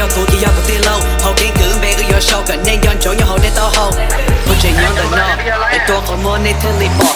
Yog kuv ces yog kuv tij laug, hauv keeb kwm npe wb yuav sau kom nej nco ntsoov nyob hauv nej taub hau. Kuv tseem nyob ntawm no, es tua qhov muag nej thiaj li pom.